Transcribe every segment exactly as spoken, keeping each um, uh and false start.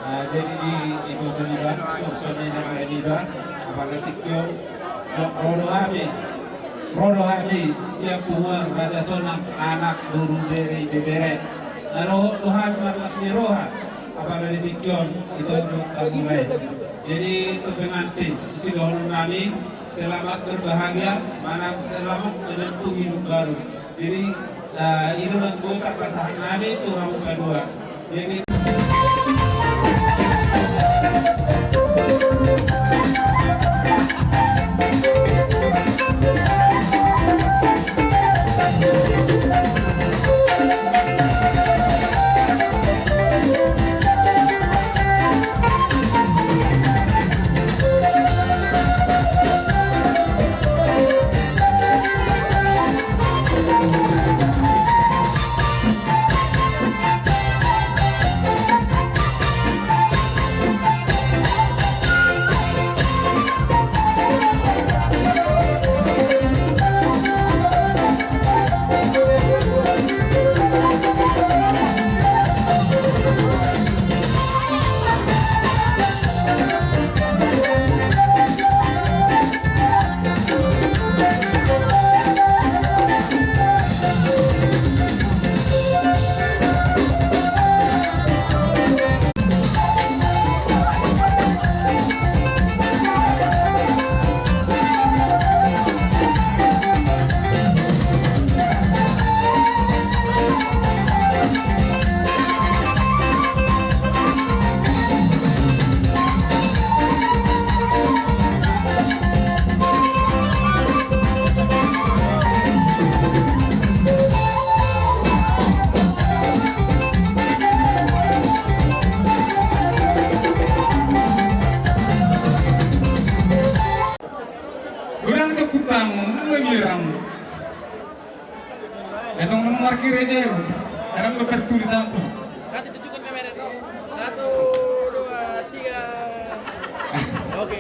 Ah, jadi di iboto niba, songon i na niba, apala tingki on, ro do hami, ro do hami sian punguan Raja Sonang, anak, boru, bere, ibebere. Na ro do hami marlas ni roha, apala di tingki on, ito do tarmulai. Jadi tu pengantin, sidohonon nami, selamat berbahagia, manang selamat menempuh hidup baru. Jadi, eh, i do nang tarpasahat nami tu hamu paduahon. Jadi, Godang jokkup hamu, nunga biar hamu. Etong nama marki reja yo. Kadang bertulis aku. Satu, dua, tiga. Oke.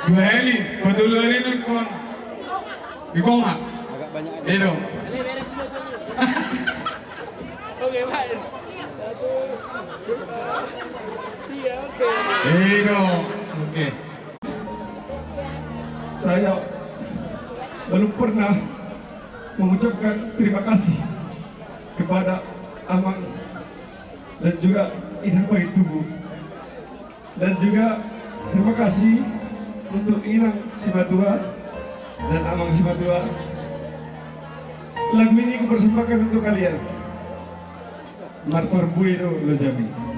Dua hali, betul dua hali nengkon. Di koma. Agak banyak aja. Iya dong. Oke, baik. Satu, dua, tiga, oke. Iya dong. Oke. Saya belum pernah mengucapkan terima kasih kepada Amang dan juga Inang Pahe Tugu. Dan juga terima kasih untuk Inang Simatua dan Amang Simatua. Lagu ini kupersembahkan untuk kalian. Marparbue do lojami.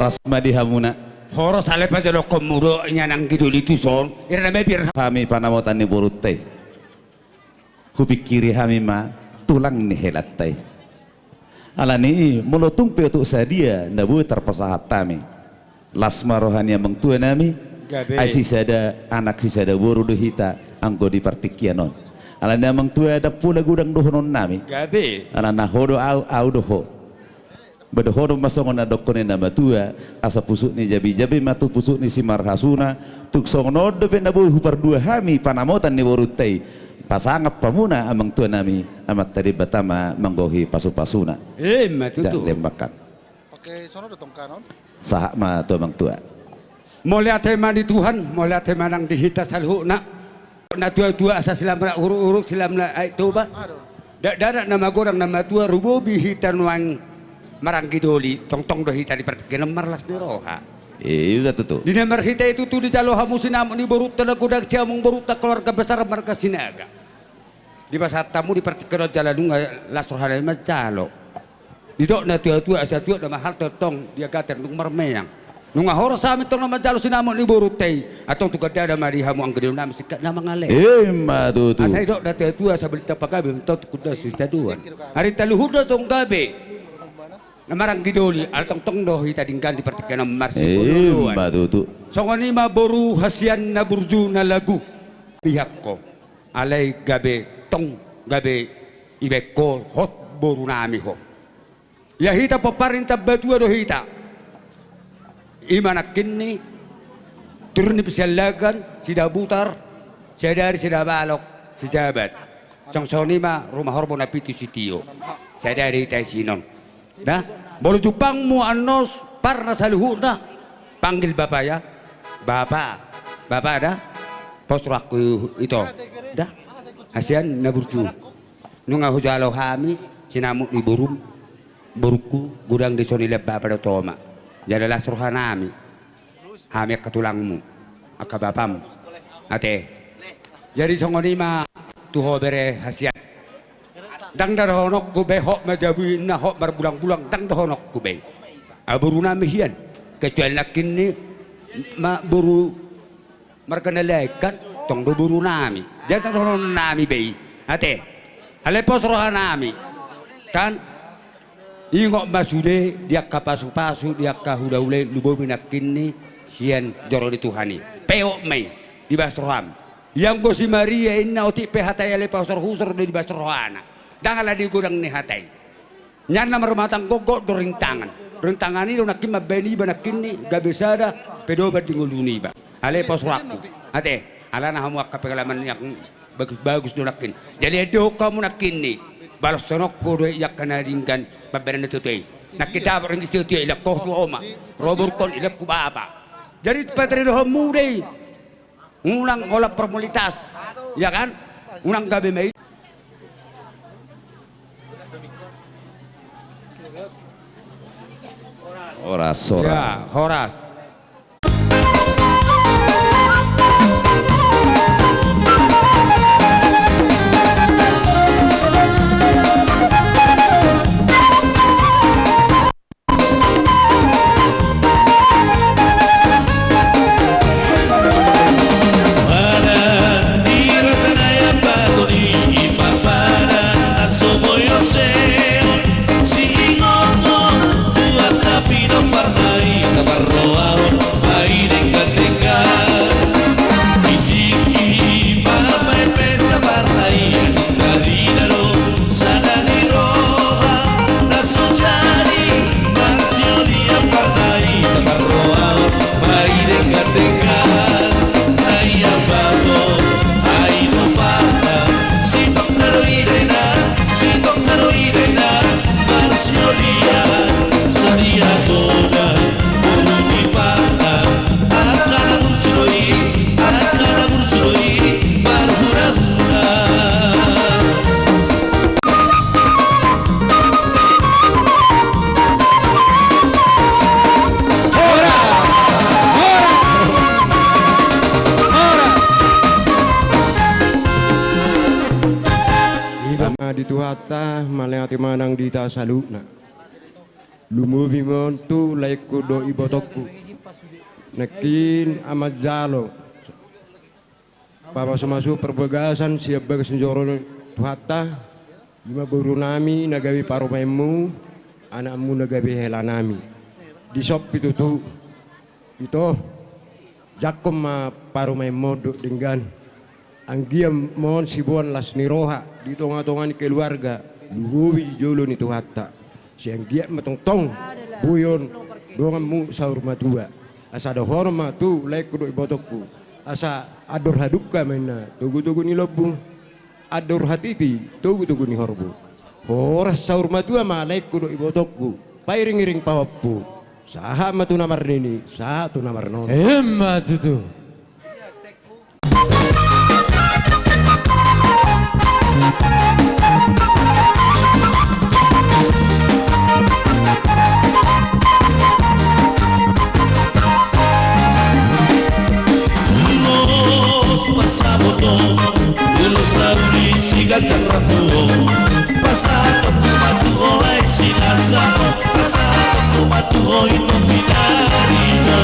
Las ma di hamuna. Horas ale pajalohonmu do inganan anggi doli tuson. Ira na mabiar hami panamotan ni borunta i. Hupingkiri hami ma tulang ni helanta i. Alani i molo tung pe otuk sadia na boi tarpasahat hami, las ma roha ni amang tua nami. Gabe. Ai sisada anak sisada boru do hita anggo di partingkian on. Alani amang tua ndang pola godang dohonon nami. Gabe. Alana ho do au, au do ho. Ba dohonon ma songon na dohonon ni na matua, asa pusuk ni jabijabi ma tu pusuk ni simarhasuna. Tung songon on dope na boi hupardua hami panamotan ni borunta i. Pasangap hamuna amang tua nami, Amanta Debata ma manggohi pasupasuna. Ima tutu. Lembakan. Oke, sono do tongkanon. Sahat ma tu amang tua. Mauliate ma di Tuhan, mauliate ma nang di hita saluhutna. Natuatua asa silamna uruk-uruk, silamna Aek Toba. Dakdanak na magodang na matua, rubobi hita nuaeng maranggi doli, tongtong do hita di partingkian on marlas ni roha. Ida tutu. Di na marhite i tutu dijalo hamu sinamot ni borunta na godang, siamong borunta keluarga besar marga Sinaga. Dipasahat hamu di partingkian on jala nunga las roha nami manjalo. Didok natuatua, asa tuat do ma hal tongtong di agater dung marmeang. Nunga horas hami tong na manjalo sinamot ni borunta i, antong tu gandana ma di hamu anggi doli nami singkat na mangalean. Ima tutu. Asa didok natuatua, asa balintang pagabe ma antong tu kunda sitadoan. Ari taluhut do tong gabe. Na maranggi doli, ala tongtong do hita denggan di partingkian on marsibololoan. Ima tutu. Songon i ma boru hasian na burju na lagu. Pihak ho. Alai gabe tong, gabe ibaen ho hot boru nami ho. Ia hita pomparan ni Tambatua do hita. Ima nangkin ni Turnip Siallagan, Sidabutar, Siadari, Sidabalok, Sijabat. Songon i ma Ruma Horbo na pitu, Sitio. Sada do hita i sinon. Da, molo jumpangmu annon parna saluhutna, panggil bapa ya. Bapa, bapa da. Pos rohangku ito. Da. Hasian na burju. Nunga hujalo hami sinamot ni borum, borungku, godang dison i, lean bapa dohot oma. Jala las roha nami. Hami angka tulangmu, angka bapam. Ate. Jadi songon i ma tu ho bere hasian. Ndang dohononku be hot ma jabu i, na hot marbulangbulang, ndang dohononku be. Ai boru nami hian. Kecuali nangkin ni ma boru marga na lain kan, tong do boru nami. Jadi ndang dohonon nami be i. Ate. Alai pos roha nami. Kan? Ingot ma sude di angka pasupasu, di angka hulahula i, lumobi nangkin ni sian joro ni Tuhan i. Peop ma i, dibas roham. Ianggo si Maria inna, otik pe hata i alai pahusorhusor do dibas rohana. Ndang ala di godang ni hata i. Nian na marumah tangga gok do rintangan. Rintangan i do nangkin mambaen iba nangkin ni gabe sada pedoman di ngolu niba. Alai pos rohangku. Ate, alana hamu angka pengalaman yang bagusbagus do nangkin. Jadi ende hok hamu nangkin ni baloshononku do i angka na denggan pambahenan na tiotoa i. Nangkin dapot ringgit sitio-tio i, ilean ho tu oma. Ro borungkon, ilean tu bapa. Jadi pataridohonmu do i. Unang holan formalitas. Ya kan? Unang gabe ma i. Horas, horas. Ya, horas. Padan ni raja na i, ambaton ni i, padan na so boi on seon. Siingot ho tu angka pinomparna i, na parrohahon ma i denggan-denggan. Di tingki mambaen pesta parna i, tarida do sada ni roha, na so jadi marsiolian parna i, na parrohahon ma i denggan-denggan. Na i ambaton, ai do parna, sitongka do i dainang, sitongka do i dainang, marsiolian sadia tona boru ni parna, angka na burju do i, angka na burju do i, marhunahuna. Horas! Horas! Horas! Ima di Tuhanta, mauliate ma nang di hita saluhutna. Lumobi ma on tu laengku dohot ibotongku. Nangkin amanjalo pamasu-masu parbagasan sian bagas ni joro ni Tuhanta, ima borunami na gabe parumaenmu, anakmu na gabe helanami. Dison pe tutu. Ito, jangkon ma parumaenmon dohot denggan. Anggiat ma on siboan las ni roha di tonga-tonga ni keluarga, lumobi di jolo ni Tuhanta. Sai anggiat ma tongtong boi on donganmu saur matua. Asa dohonon ma tu laengku dohot ibotongku, asa andor hadungka ma inna togu-togu ni lombu, andor hatiti togu-togu ni horbo. Horas saur matua ma laengku dohot ibotongku, pairing-iring pahompu, sahat ma tu na marnini, sahat tu na marnono. Ima tutu. Ulos pasahathon, ulos na uli siganjang rambu on. Pasahathon ma tu ho lae sinasa, pasahathon ma tu ho ito pinarimo.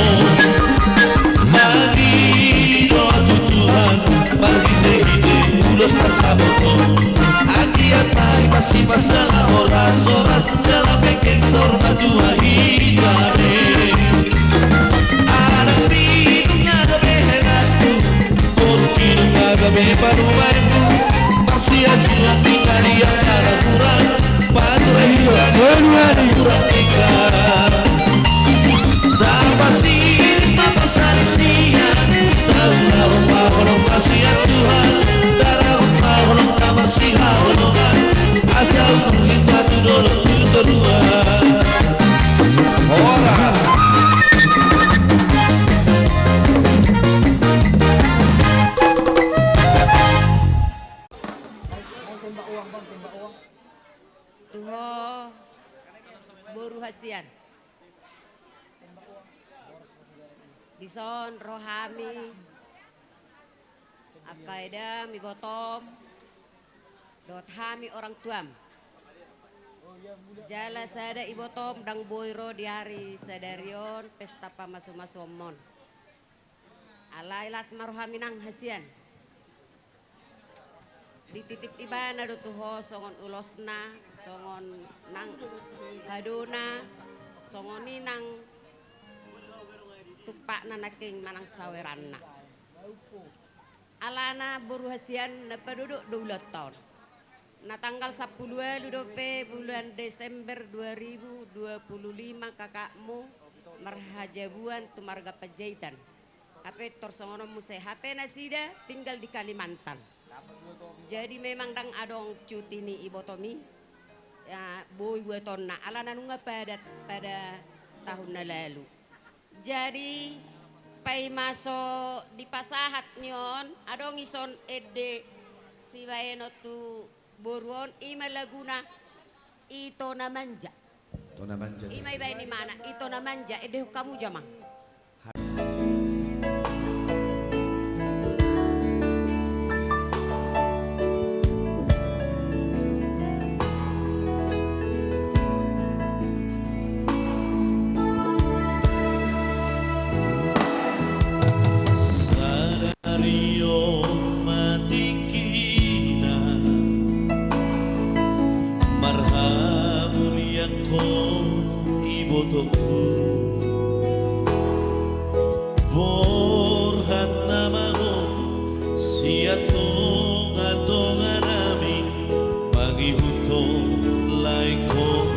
Mangido tu Tuhan marhite-hite ulos pasahathon, anggiat ma dipasipas jala horas-horas jala penggeng saur matua hita be. Anak ni inong na gabe henangku, boru ni inong na gabe parumaenmu, marsianjuan ninna di angka na hurang, paturai ninna di angka na hurang ninna. Tapasirit ma parsalisian, taulahon ma holong na sian Tuhan, tarahon ma holong na marsihaholongan, asa umur hita tu dolok tu toruan. Horas. Tu ho boru hasian. Dison ro hami, angka edam, ibotom, dohot hami orang tuam. Jala sada ibotom ndang boi ro di ari sadari on pesta pamasu-masuonmon. Alai las ma rohami nang hasian. Dititip ibana do tu ho songon ulosna, songon nang hadona, songon i nang tumpakna nangkin manang saweranna. Alana boru hasian na padodok do ulanta on. Na tanggal sampulu ualu dope bulan Desember dua ribu dua puluh lima kakakmu marhajabuan tu marga Panjaitan. Hape tor songon on muse, hape nasida tinggal di Kalimantan. Jadi memang ndang adong cuti ni ibotom i, ya, boi buatonna, alana nunga padat pada tahun na lalu. Jadi paima so dipasahat ni on, adong i son ende sibahenon tu boru on, ima laguna Ito na Manja. Ito na Manja. Ima ibaen imana, Ito na Manja, endehon hamu jama. Sadari on ma tingkina marhamuliangkon ibotongku. Borhat nama ho sian tonga-tonga nami, mangihuthon laengkon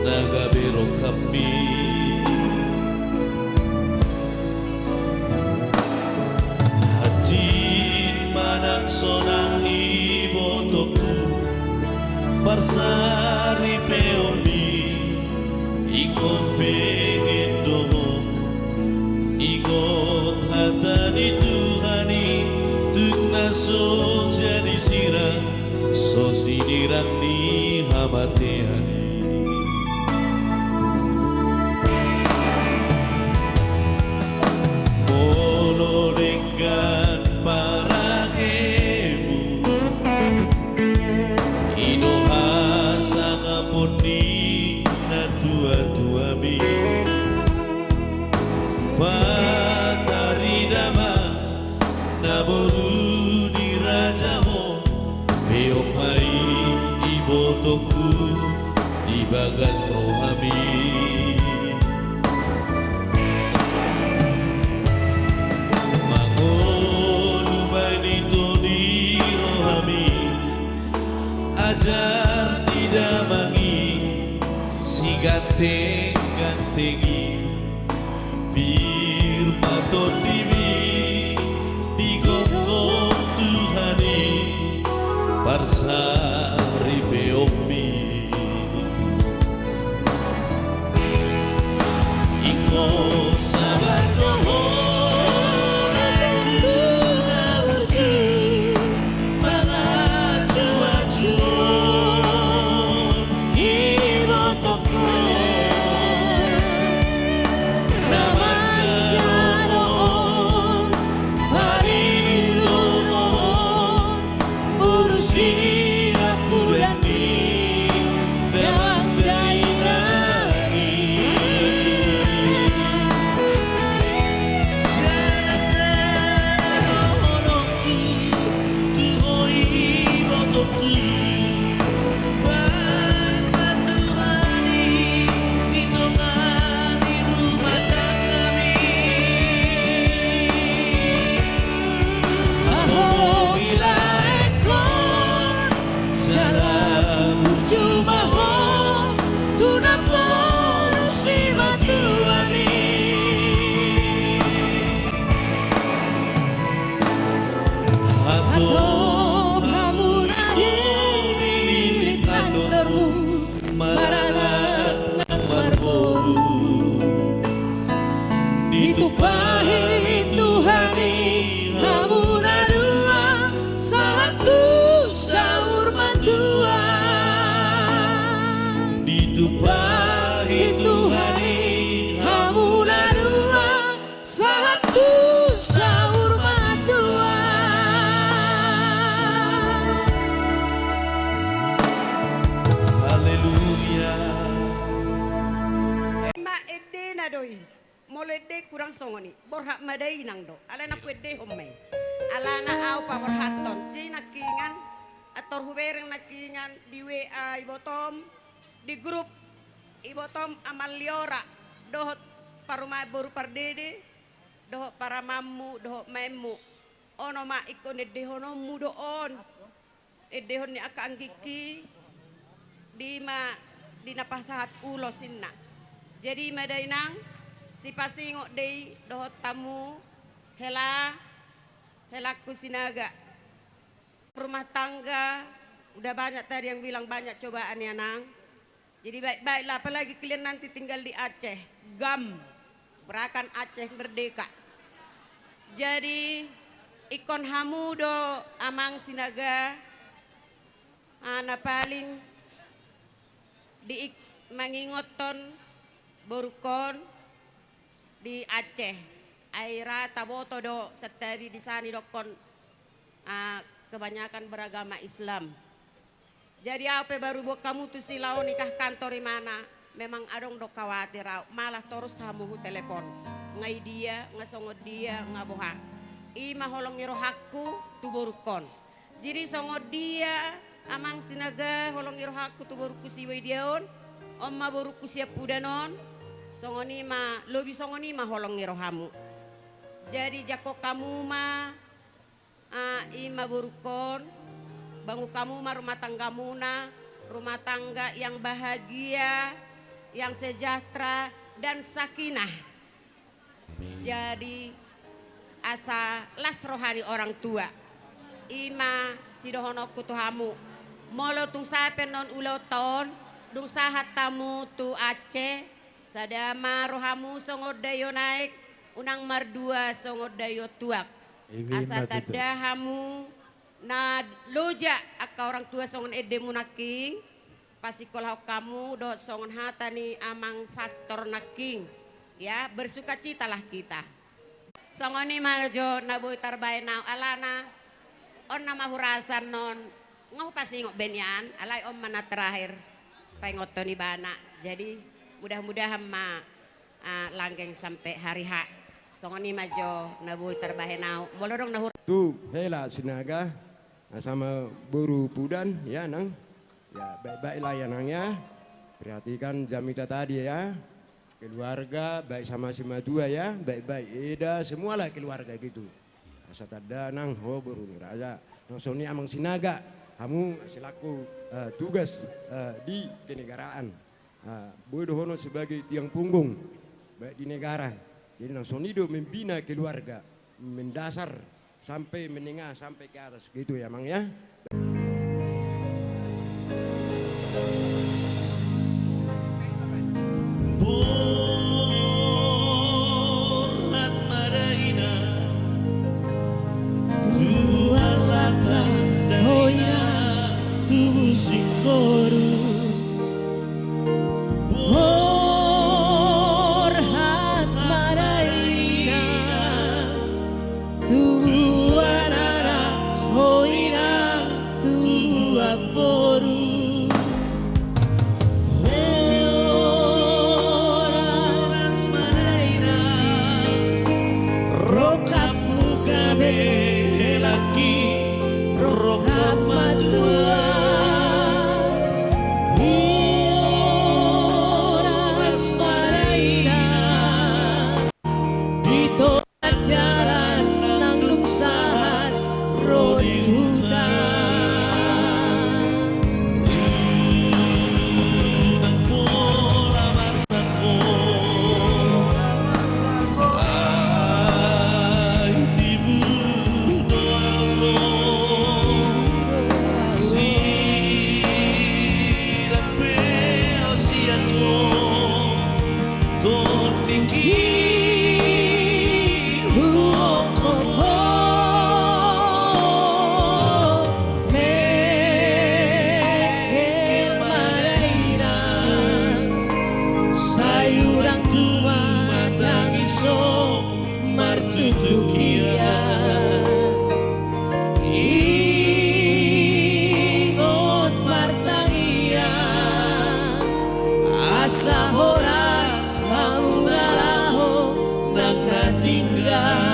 na gabe rongkapmi. Hansit ma nang sonang ibotongku, parsaripeonmi ingkon pengen do ho. Ingot hata ni Tuhan i, tung na so jadi sirang, so sinirang ni hamatean i. Molo denggan parangemu, i do hasangapon ni na Tuatuami, patarida ma na boru ni raja on, peop ma i ibotongku di bagas rohami. Mangolu baen ito di rohami, ajar di damang i siganteng-ganteng i, pir ma tondimi di gokhon Tuhan i, parsaripeonmi. Ingkon sabar do ho na burju, mangacuacuhon ibotongku, na manjadohon, paniruhon boru siampudan ni damang dainang i. Jala sada dohononku tu ho ibotongku, baen ma Tuhan i di tonga ni rumah tanggami. Ahu dilaekhon jala burju ma ho tu namboru simatuami. Hatop hamu na di lilik andormu, maranak nang marboru. Ditumpahi Tuhan i hamu na dua sahat tu saur matua. Ditumpahi Tuhan i hamu na dua sahat tu saur matua. Haleluya. Ima endena do i. Molo endengku ndang songon i, borhat ma dainang do. Alai nangku endehon ma i. Alana ahu paborhathon. Jadi nangkiningan, antor hubereng nangkiningan di W A ibotom, di grup ibotom, Amang Liora dohot parumaen boru Pardede dohot parumaenmu dohot maenmu. Ono ma ingkon endehononmu do on. Endehon ni angka anggingki, di ma di na pasahat ulos inna. Jadi ima dainang, sipasingot do i dohot hamu hela, helangku Sinaga. Rumah tangga, udah banyak tadi yang bilang banyak cobaan ya, Nang. Jadi baik-baiklah, apalagi kalian nanti tinggal di Aceh, GAM, Gerakan Aceh Merdeka. Jadi ingkon hamu do Amang Sinaga, ah, na paling di mangingothon borungkon di Aceh. Ai ra taboto do santabi di sana didokkon, ah, kebanyakan beragama Islam. Jadi ahu pe baru boan hamu tusi laho nikah kantor imana, memang adong do khawatir ahu, malah torus hamu hutelepon. Nga i dia, nga songon dia, nga boha. Ima holong ni rohangku tu borungkon. Jadi songon dia, Amang Sinaga, holong ni rohangku tu borungku si Waidia on, on ma borungku siampudan on, songon i ma, lobi songon i ma holong ni rohamu. Jadi jangkon hamu ma, ah, ima borungkon, bangun hamu ma rumah tanggamuna, rumah tangga yang bahagia, yang sejahtera, dan sakinah. Amin. Jadi asa las roha ni orang tua. Ima sidohononku tu hamu. Molo tung sape annon ulaonta on, dung sahat hamu tu Aceh, sada ma rohamu songon daion aek, unang mardua songon daion tuak. Asa tanda hamu na loja angka orang tua songon endemu nangkin, pasingkolahon hamu dohot songon hata ni amang pastor nangkin, ya, bersukacitalah kita. Songon i ma jo na boi tarbaen ahu alana, on nama hurasa annon, nga hupasingot be nian, alai on ma na terakhir paingothon ibana. Jadi Mudah-mudahan ma, ah, langgeng sampe hari H. Songon i ma jo na boi tarbahen au. Molo adong na hur- Tu hela Sinaga, ah, sama boru Pudan, ya, Nang. Ya, baik-baik lah ya, Nang, ya. Perhatikan jamita tadi, ya. Keluarga, baik sama simatua, ya, baik-baik. Eda, semualah keluarga gitu. Asa tanda, Nang, ho boru ni raja. Nang songon i Amang Sinaga, hamu selaku, eh, tugas, eh, di kenegaraan. Ah, boi dohonon sebagai tiang punggung, baik di negara. Jadi nang songon i do membina keluarga, mendasar sampe menengah sampe ke atas gitu ya, Mang, ya. Borhat ma daina, tubu alata daina, tubu singkoru. Borhat ma daina, tubu anak ho ina, tubu boru. Horas ma daina, rongkapmu gabe helangki, rongkap matua. Horas ma daina, di tongah jalan nang dung sahat ro di huta. Rinang pola marsangko, ai tibu do au ro. Sirang pe au sian ho, tondingki hudokkon ho. Mengkel ma daina, sai unang tua ma tangis ho martutup ia. Ingot martangiang, asa horas hamu na laho nang na tinggal.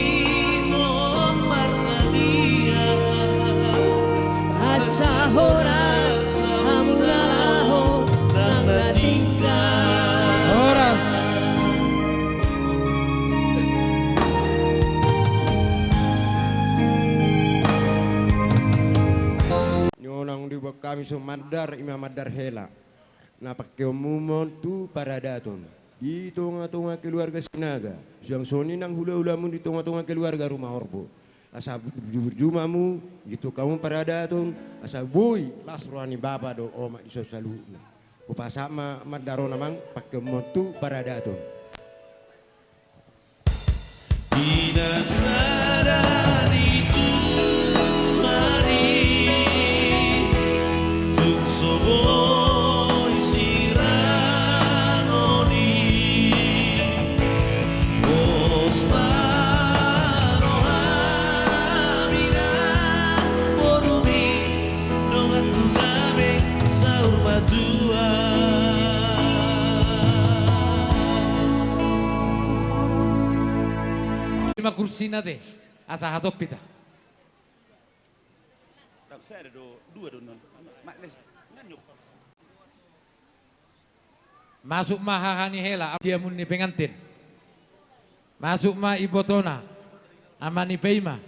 Ingot martangiang, asa horas hamu na laho nang na tinggal. Horas. Nunga diboan hami so mandar, ima mandar hela. Na pangkeonmu ma on tu paradaton di tonga-tonga keluarga Sinaga, suang songon i nang hula-hulamu di tonga-tonga keluarga Rumahorbo. Asa burju-burju ma hamu, gitu hamu paradaton, asa boi las roha ni bapa dohot omak di son saluhutna. Hupasahat ma mandar on, Amang, pangkeonmu on tu paradaton. Di na sada ni Tuhan i, tung so boi sirangoni. Pos ma rohami nang borumi, donganku gabe saur matua. Ima kursina te, asa hatop hita. Masuk ma haha ni hela, siamun ni pengantin. Masuk ma ibotona, ama ni paima.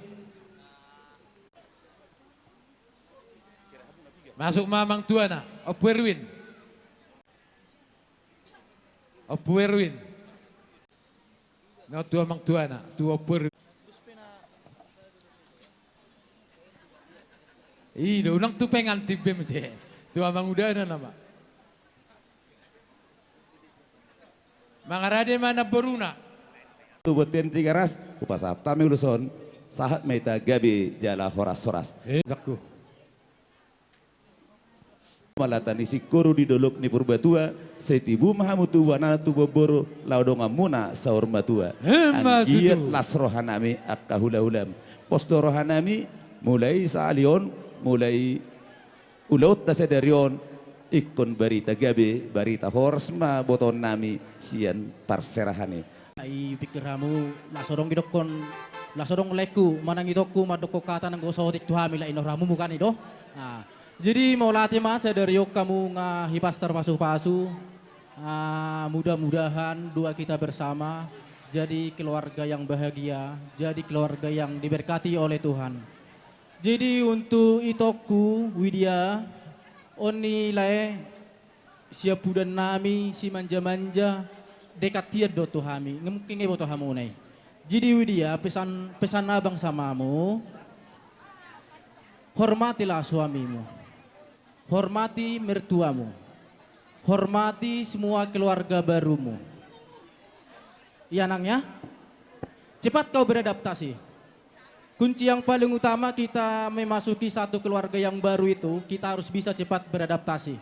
Masuk ma amang tuana, Ompu Erwin. Ompu Erwin. Na tu amang tuana, tu Ompu Erwin. I do, unang tu pengantin be muse. Tu amang udana nama. Mangarade ma namboruna. Tu bontean Tigaras, hupasahat hami ulos on, sahat ma hita gabe jala horas-horas. Eh, dakku. Malata ni singkoru di dolok ni Purbatua, sai tibu ma hamu tubu anak tubu boru, laho donganmuna saur matua. Emma tutu. Anggiat las rohanami angka hula-hulam. Pos do rohanami, Mulai sahali on, mulai ulaonta sadari on, ingkon barita gabe, barita horas ma botoonnami sian parserahan i. Ai pikir hamu, laos adong didokkon, laos adong laengku manang itongku mandokkon hata nanggo saotik tu hami, lae, inor hamu muse kan i do. Nah, jadi mauliate ma sadari on hamu nga hipas tarpasupasu. Ah, mudah-mudahan doa kita bersama jadi keluarga yang bahagia, jadi keluarga yang diberkati oleh Tuhan. Jadi untuk itongku Widya, on ni lae, siapudannami, simanjamanja, dekat hian do tu hami, nge-, mungkin nge-, iboto hamuna i. Jadi Widya, pesan, pesan abang sama hamu, hormatilah suamimu, hormati mertuamu, hormati semua keluarga barumu. Iya, Nang, ya? Cepat kau beradaptasi. Kunci yang paling utama kita memasuki satu keluarga yang baru itu, kita harus bisa cepat beradaptasi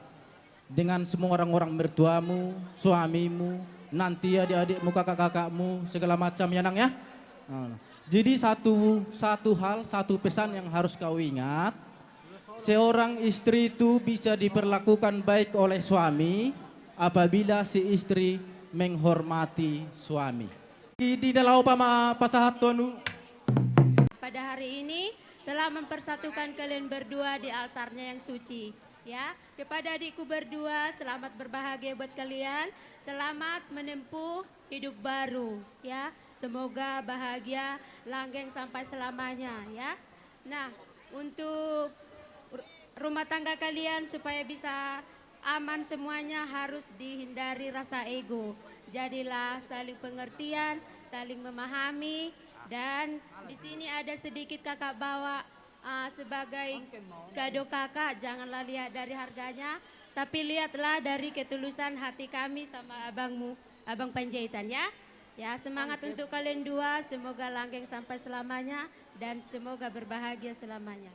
dengan semua orang-orang, mertuamu, suamimu, nanti adik-adikmu, kakak-kakakmu, segala macam, ya, Nang, ya? Nah, jadi satu, satu hal, satu pesan yang harus kau ingat, seorang istri itu bisa diperlakukan baik oleh suami apabila si istri menghormati suami. Di, di na laho pama-, pasahathon. Pada hari ini telah mempersatukan kalian berdua di altarnya yang suci. Ya, kepada adikku berdua, selamat berbahagia buat kalian. Selamat menempuh hidup baru, ya. Semoga bahagia langgeng sampai selamanya, ya. Nah, untuk ru-, rumah tangga kalian supaya bisa aman semuanya harus dihindari rasa ego. Jadilah saling pengertian, saling memahami, dan di sini ada sedikit kakak bawa, ah, sebagai kado kakak, janganlah lihat dari harganya, tapi lihatlah dari ketulusan hati kami sama abangmu, Abang Panjaitan, ya. Ya, semangat untuk kalian dua, semoga langgeng sampai selamanya dan semoga berbahagia selamanya.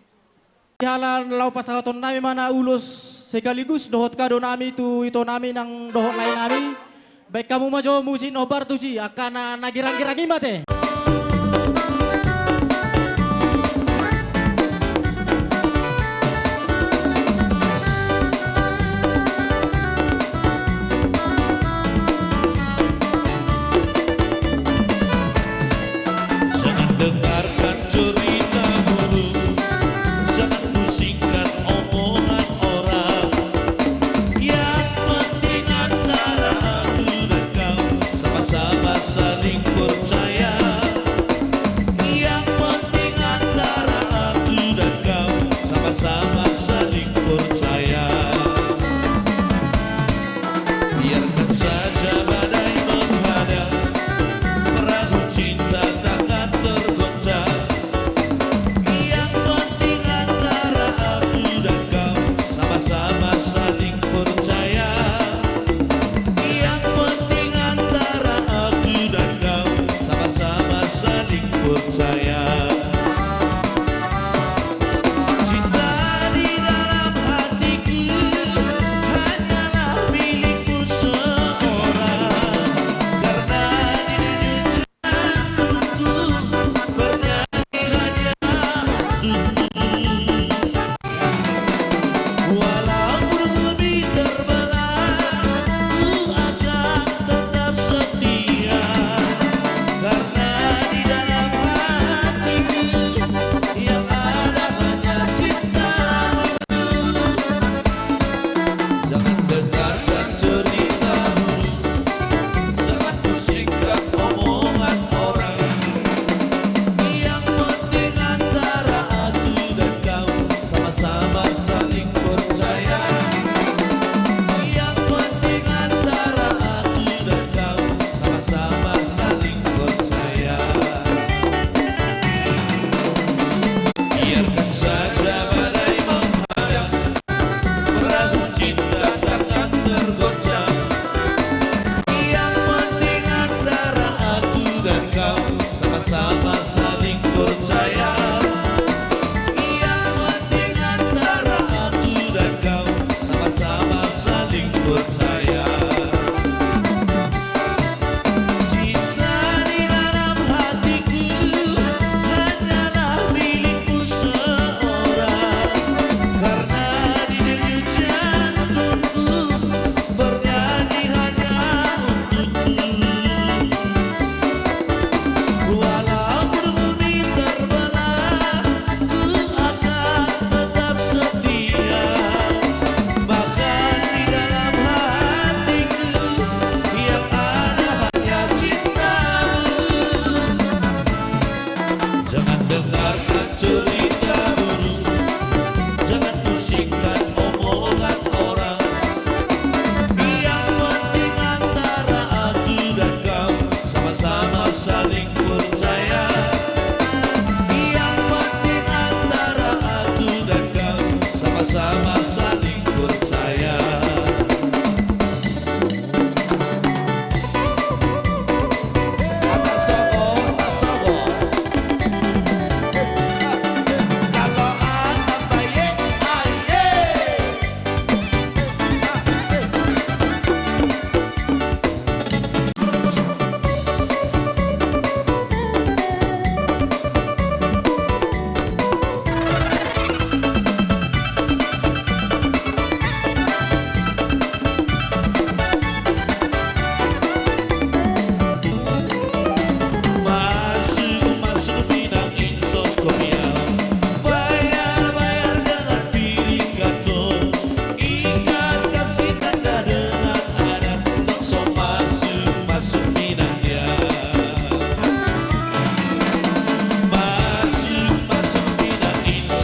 Di halak na laho pasahatonnami ma na ulos sekaligus dohot kadonami tu itonami nang dohot laenami. Baen hamu ma jo musik na hombar tusi, angka na, na girang-girang i ma te. Jangan dengarkan cerita burung, jangan pusingkan omongan orang. Yang penting antara aku dan kau sama-sama saling percaya.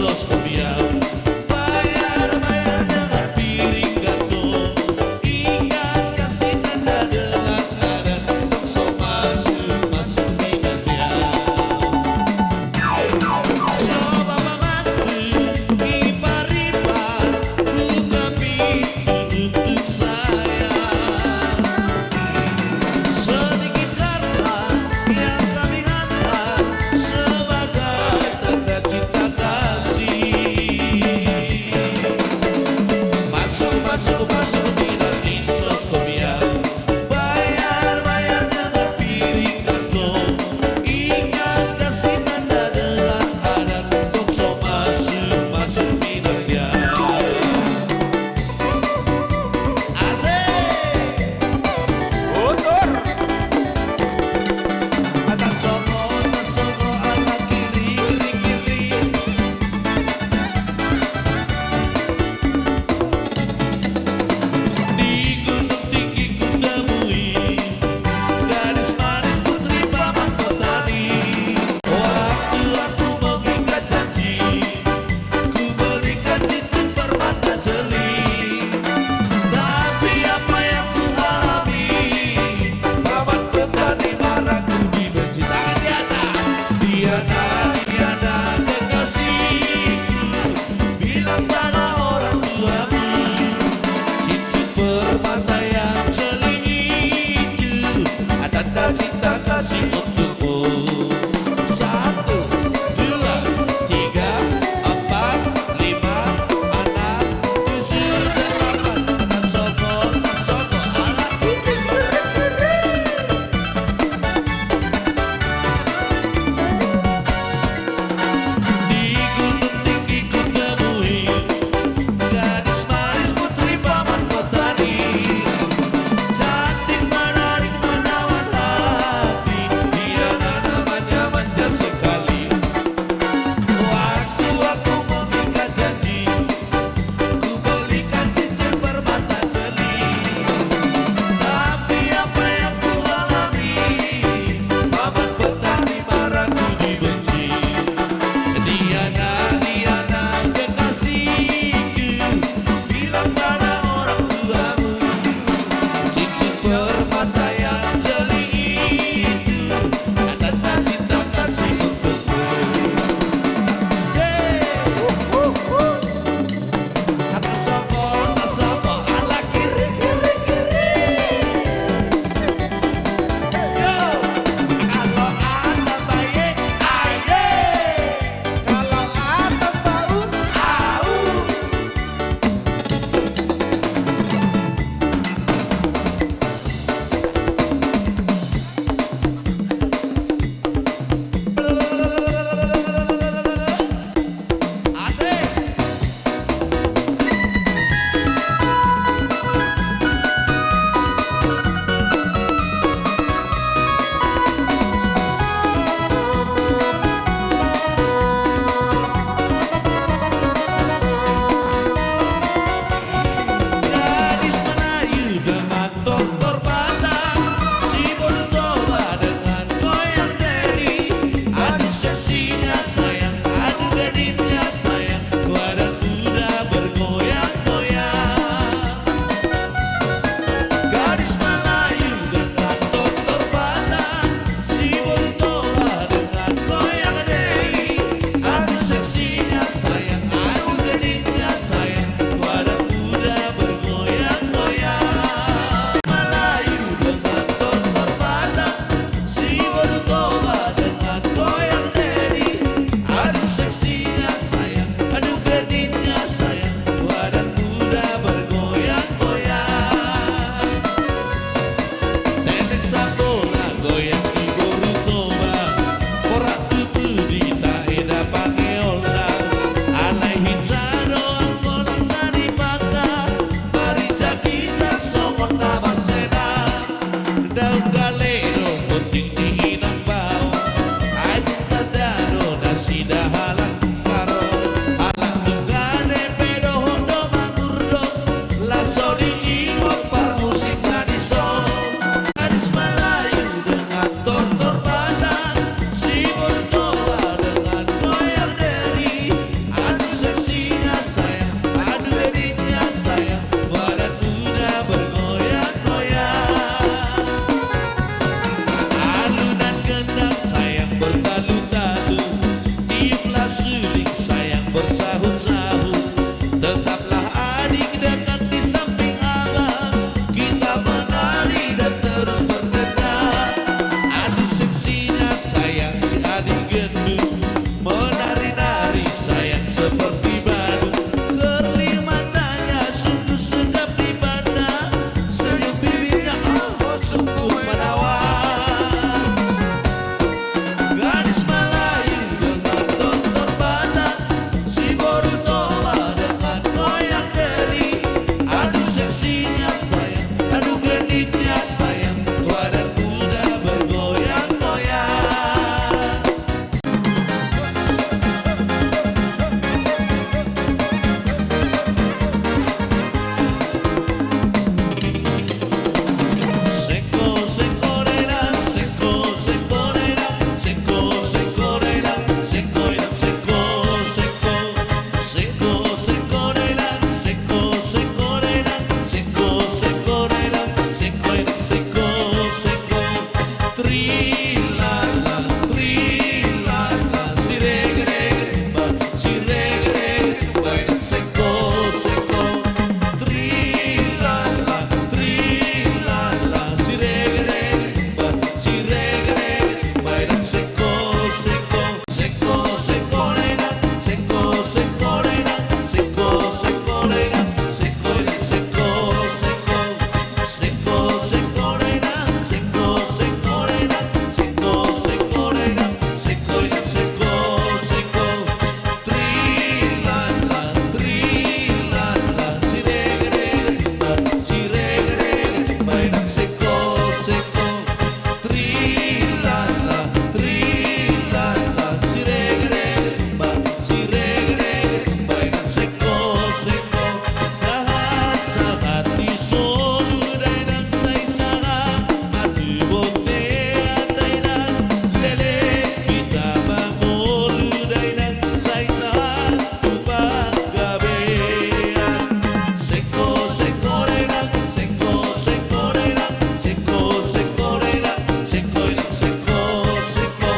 Dos kopiau, bayar-bayar dengan piring gantung, ikat kasih tanda dengan adat, tong so masuk-masuk di gantian. Coba mambantu, ipar-ipar, buka pintu untuk saya. Sedikit harta yang kami hantar sebagai tanda cinta kasih. Sahu, tetaplah adik dekat di samping abang. Kita menari dan terus berdendang. Aduh seksinya sayang si adik gendut, menari-nari sayang seperti badut. Kerling matanya sungguh sedap dipandang, senyum bibirnya, oh, oh, sungguh menawan. Gadis Melayu dengan dokter Batak, si Boru Toba dengan Noyak Deli. Aduh seksinya sayang, aduh genitnya sayang, tua dan muda bergoyang-goyang. Trilala, trilala, siregerege rimba, siregerege rimba, inang seko, seko. Trilala, trilala, siregerege rimba, siregerege rimba, inang seko, seko. Seko, seko, inang, seko, seko, inang, seko, seko, inang, seko, inang, seko, seko. Seko, seko, inang, seko, seko, inang, seko, seko, inang, seko, inang, seko, seko. Trilala, trilala, siregerege rimba, siregerege rimba, inang seko, seko. Trilala, trilala, siregerege rimba, siregerege rimba, inang seko, seko. Sahat, sahat di solu dainang, sai sahat ma tu bontean dainang. Leleng hita mangolu dainang, sai sahat tu panggabean. Seko, seko, dainang, seko, seko, dainang, seko, seko, dainang, seko, inang, seko, seko.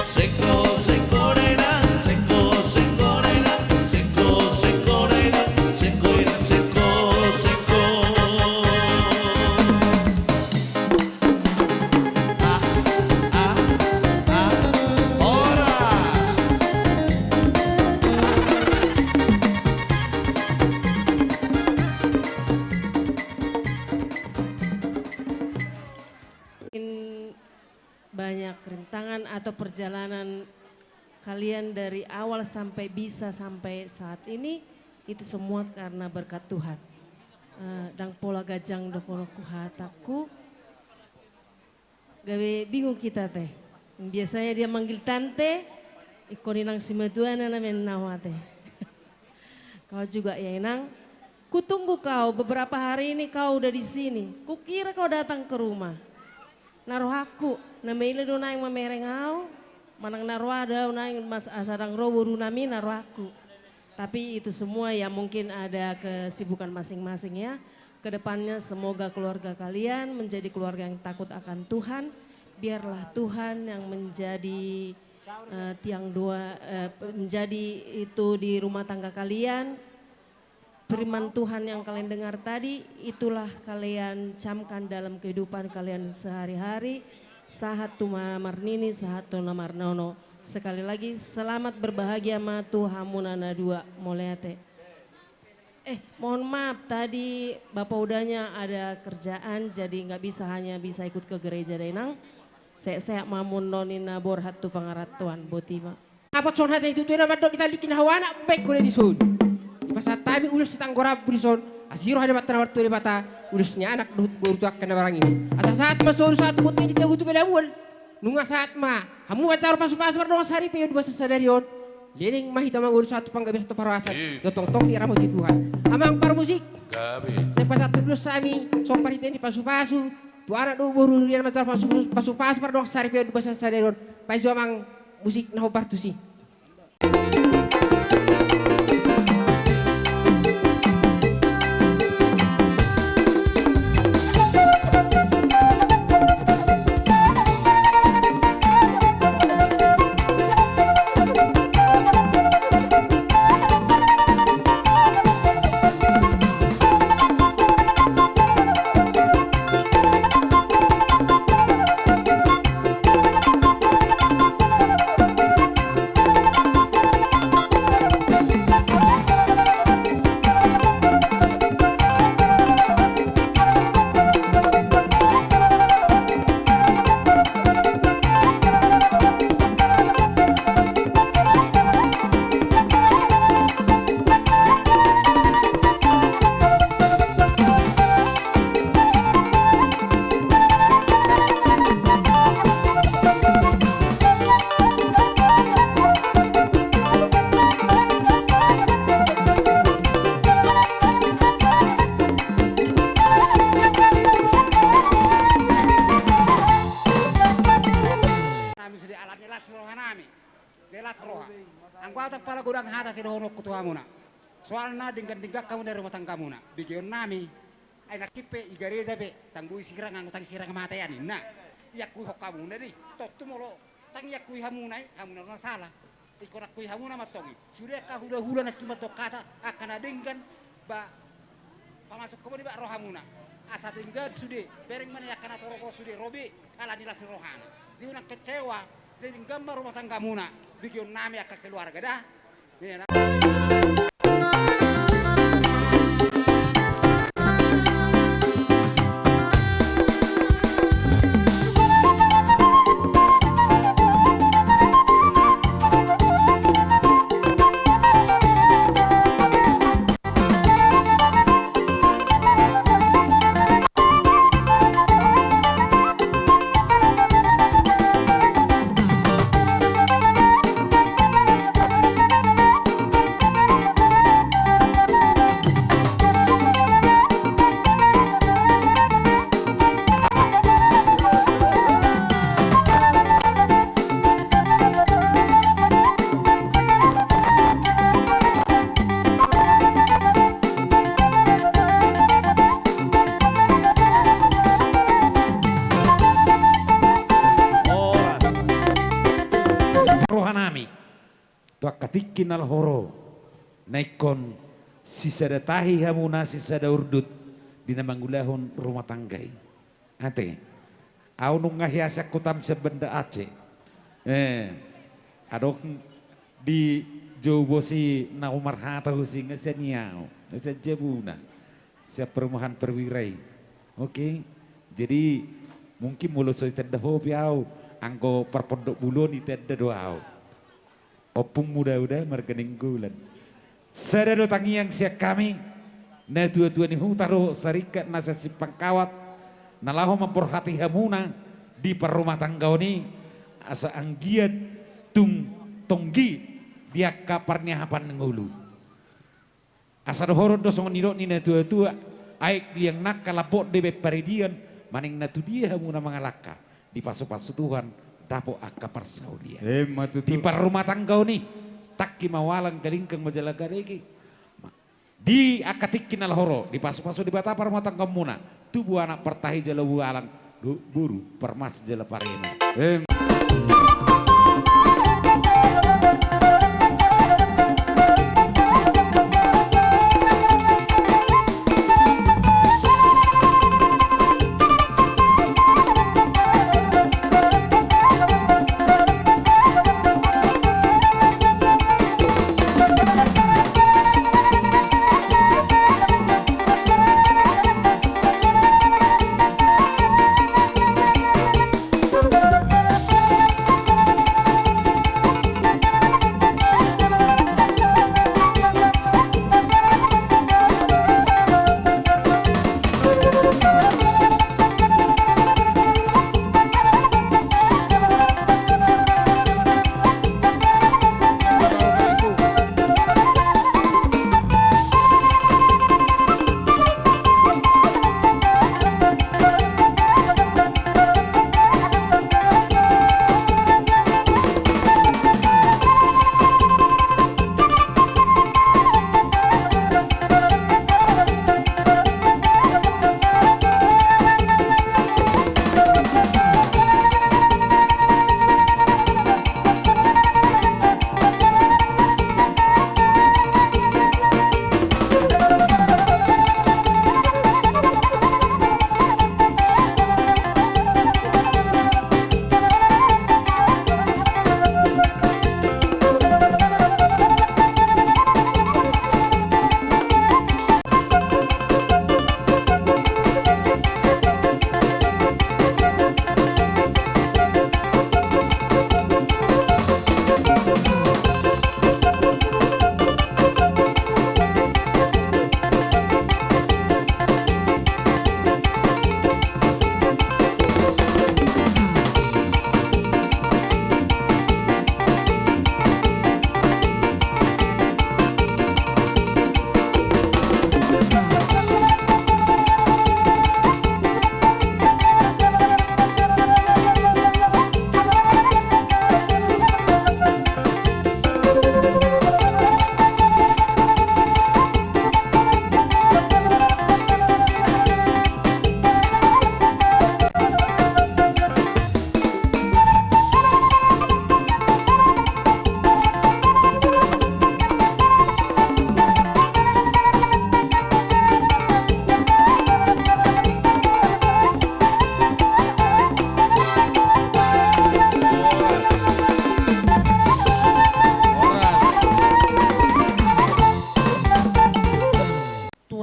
Seko, seko, dainang, seko, seko, dainang, seko, seko, dainang, seko, inang, seko, seko. Ah, ah, ah, horas. Mungkin banyak rintangan atau perjalanan kalian dari awal sampai bisa sampai saat ini, itu semua karena berkat Tuhan. Eh, ndang pola ganjang dohononku hatangku, gabe bingung hita te. Biasanya dia manggil tante, ingkon inang simatuana na mennawa te. Kau juga ya, Inang. Kutunggu kau, beberapa hari ini kau udah di sini. Kukira kau datang ke rumah. Na rohangku, na maila do naeng mamereng au, manang na roa do au naeng mas-, asa ndang ro borunami, na rohangku. Tapi itu semua ya mungkin ada kesibukan masing-masing ya. Kedepannya semoga keluarga kalian menjadi keluarga yang takut akan Tuhan. Biarlah Tuhan yang menjadi, eh, tiang dua, eh, menjadi itu di rumah tangga kalian. Firman Tuhan yang kalian dengar tadi, itulah kalian camkan dalam kehidupan kalian sehari-hari. Sahat tu na marnini, sahat tu na marnono. Sekali lagi, selamat berbahagia ma tu hamuna na dua, mauliate. Eh, mohon maaf, tadi Bapak Udanya ada kerjaan, jadi nggak bisa, hanya bisa ikut ke gereja, dainang. Sehat-sehat ma hamu, ninna borhat tu pangarantoan, botima. Apot songon hata ni tutu na mandok di tandingki na ho anak, baen ho na dison. Dipasahat hami ulos ni tanggo rambu dison, asi roha ni Amanta na martua Debata, ulos ni anak dohot boru tu angka na maranggi. Asa sahat ma solu sahat tu bontean, di togu tu pelebuan. Nunga sahat ma hamu manjalo pasupasu mardongan saripeon di bagasan sadari on. Leleng ma hita mangolu sahat tu panggabean sahat tu parhorasan. Iya. Tongtong diramoti Tuhan. Amang parmusik. Gabe. Naeng pasahat ulos hami songon parhitean ni pasupasu tu anak dohot boru, leleng manjalo pasu-, pasupasu mardongan saripeon di bagasan sadari on. Pajo amang musik na hombar tusi. hata sidohononku tu hamuna. Soalna denggan-denggan hamu na rumah tanggamuna. Begeonnami. Ai nangkin pe i gareja pe, ndang boi sirang anggo ndang sirang mata i, ninna. Iakkuihon hamuna do i. Tontu molo ndang iakkuihon hamuna i, hamuna do na sala. Ingkon akkuihon hamuna ma antong i. Sude angka hula-hula nangkin mandok hata, angka na denggan, ba, pamasuk hamuna i ba rohamuna. Asa denggan sude, bereng ma na i angka na torop ro sude, ro be, alani las ni rohana. Jadi unang kecewa, jadi denggan ma rumah tanggamuna. Begeonnami angka keluarga da. Iya, na. Rohanami tu angka tingki na laho ro, na ingkon sisada tahi hamuna, sisada urdut di na mangulahon rumah tangga i. Ate, au nunga hiasian hutam sian Banda Aceh. Eh, adong di jou bosi na marhata husi, nga sian i au, nga sian jabuna, sian perumahan perwira i. Oke. Jadi mungkin molo so ditanda ho pe au, anggo parpondok bulon ditanda do au. Ompung Muda-uda marga Nainggolan. Sada do tangiang sian hami, natua-tua ni huta dohot sarikat na sian Simpang Kawat, na laho mamborhati hamuna di parrumahtanggaon i, asa anggiat tung tonggi di angka parniahapan ngolu. Asa dohonon do songon nidok ni natua-tua, aek liang nangka lambok do dibaen paridian, manang na tu dia hamuna mangalangka, dipasu-pasu Tuhan, dapot angka parsaulian. Emma tutu. Di parrumahtanggaon i, tangki ma ualang, galinggang ma jala garege. Di angka tingki na laho ro, dipasu-pasu Debata parrumahtanggaonmuna, tubu anak partahi jala bualang, dohot boru parmas jala parema. Em.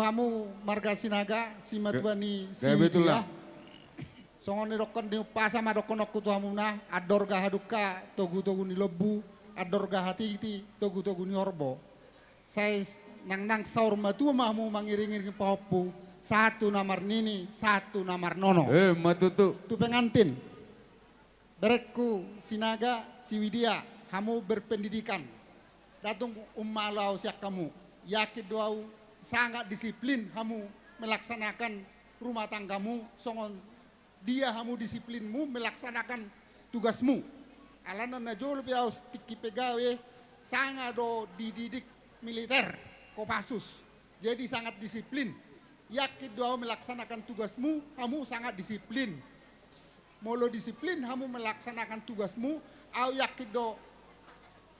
Hamu marga Sinaga, simatua ni si Widya. Songon nidokkon ni umpasa ma dohononku tu hamuna, andor gaha dungka, togu-togu ni lombu, andor gaha tingti, togu-togu ni horbo. Sai nangnang saur matua ma hamu mangiring-iring pahompu, sahat tu na marnini, sahat tu na marnono. Emma tutu. Tu pengantin. Berengku Sinaga, si Widya, hamu berpendidikan. Ndang tung ummalo au sian hamu. Yakin do au sangat disiplin hamu melaksanakan rumah tanggamu, songon dia hamu disiplinmu melaksanakan tugasmu. Alana najolo pe au tingki pegawe, sanga do dididik militer Kopassus. Jadi sangat disiplin. Yakin do au melaksanakan tugasmu, hamu sangat disiplin. Molo disiplin hamu melaksanakan tugasmu, au yakin do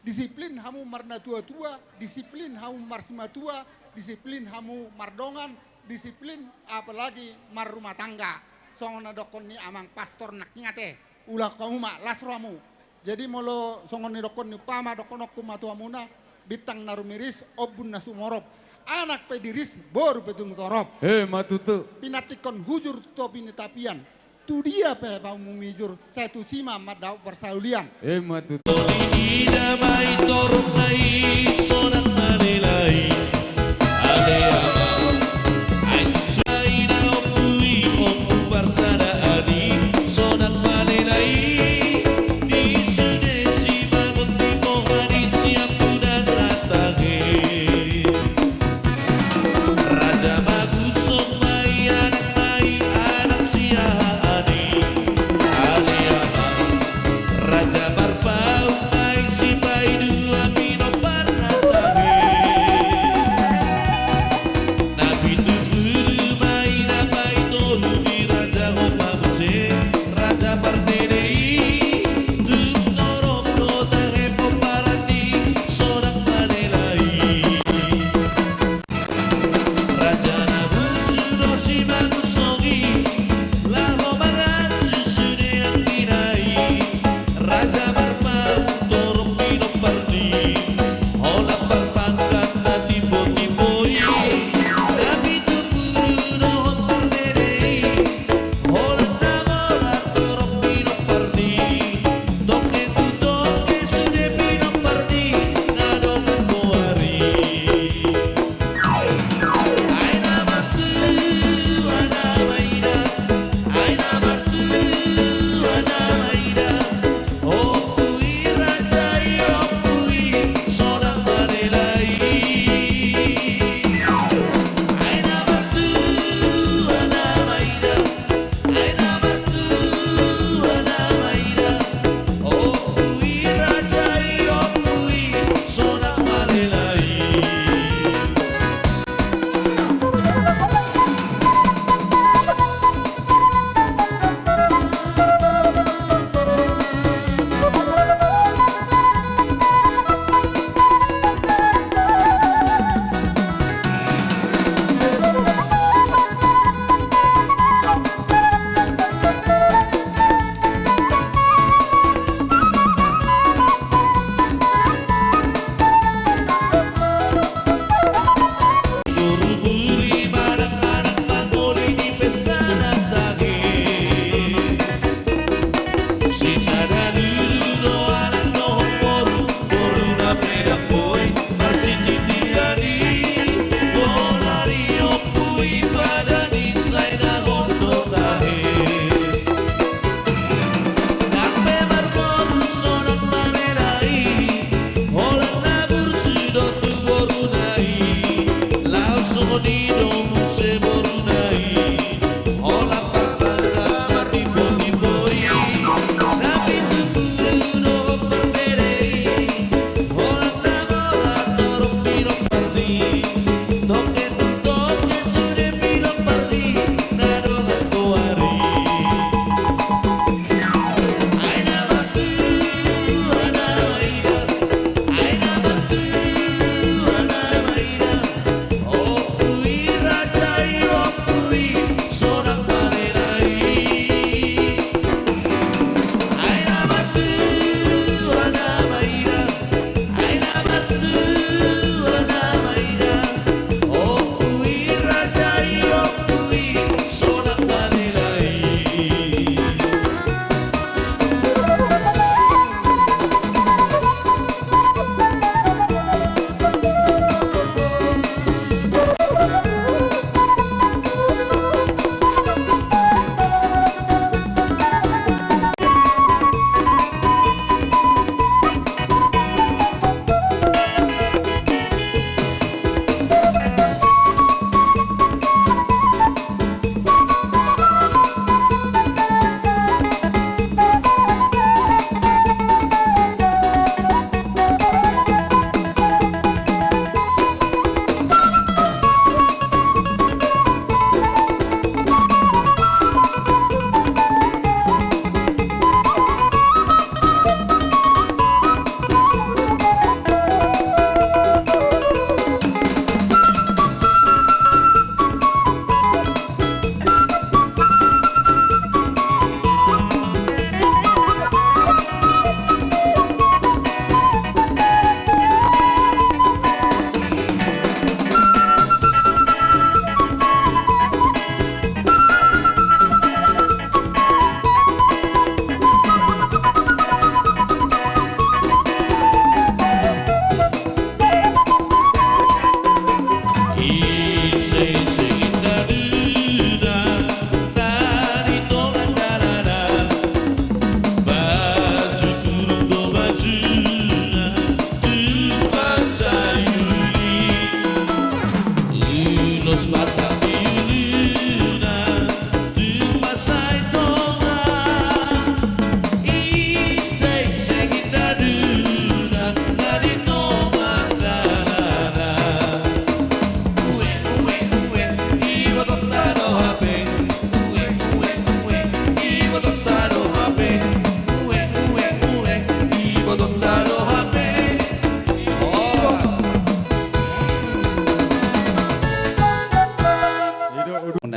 disiplin hamu marnatua-tua, disiplin hamu marsimatua, disiplin hamu mardongan, disiplin apalagi marrumah tangga. Songon na dohon ni amang pastor nangkin ate, ulaon hamu ma, las rohamu. Jadi molo songon nidokkon ni umpama, dohononku ma tu hamuna, bintang na rumiris, ombun na sumorop, anak pe diris, boru pe tung torop. Emma tutu. Pinantikhon hujur tu topi ni tapian, tu dia pe hamu mijur, sai tusi ma mandok parsaulian. Emma tutu. Ida ma i torop na i sonang manelai. Ale ama, ai tu suai na ompu i, ompu parsadaan i sonang manelai. Di sude simangot ni poha ni siampudan na tahe. Raja Bagus on ma i anak na i, anak siahaan i. Ale ama, Raja Parpaung ma i, sipaidua pinompar na tahe.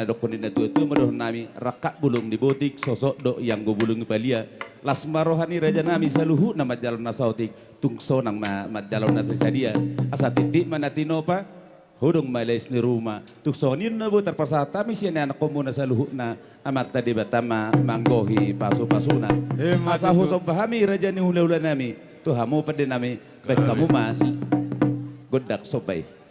Dokkon ni na tua-tua ma dohonon nami, rangkap bulung ni botik, sosok do ianggo bulung ni palia. Las ma roha ni raja nami saluhutna manjalo na saotik, tung sonang ma manjalo na sai sadia. Asa titip ma na tinopa, hodong ma lais ni ruma. Tung songon i do na boi tarpasahat hami sian ianakhonmuna saluhutna, Amanta Debata ma manggohi pasu-pasuna. Emma tutu. Asa husomba hami raja ni hula-hula nami, tu hamu pande nami, baen hamu ma gondang somba i.